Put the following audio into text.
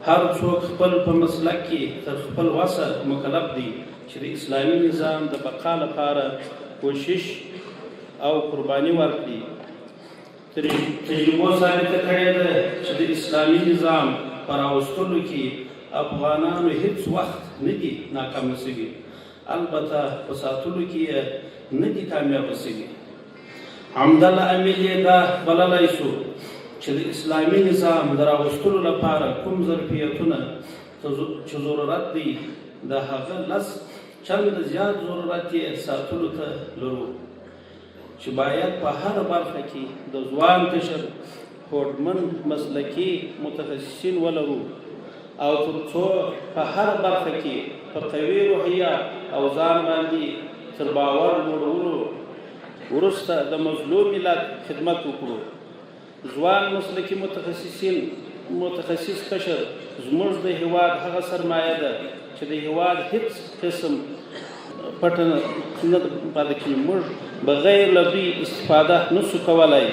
هر څوک خپل په مسلک کې تر خپل وسه مکلف دی چې د اسلامي نظام د بقا لپاره کوشش او قرباني ورکړي. تجربو ثابته کړې ده چې د اسلامي نظام په راوستلو کې افغانانو هیڅ وخت نه دي ناکامه شوي، البته په ساتلو کې یې نه دي کامیابه شوي. عمده لامل یې دا بللای شو چې د اسلامي نظام د راوستلو لپاره کوم ظرفیتونه چې ضرورت دی، د هغه لس چنده زیات ضرورت یې ساتلو ته لرو، چې باید په هره برخه کې د ځوان قشر هوډمن مسلکي متخصصین ولرو او تر څو په هره برخه کې په قوي روحیه او ځان باندې تر باور لوړولو وروسته د مظلوم ملت خدمت وکړو. ځوان مسلکي متخصصین متخصص قشر زموږ د هیواد هغه سرمایه ده چې د هیواد هیڅ قسم پټه نه پاتې کېږي، موږ بغیر له دوی استفاده نشو کولای.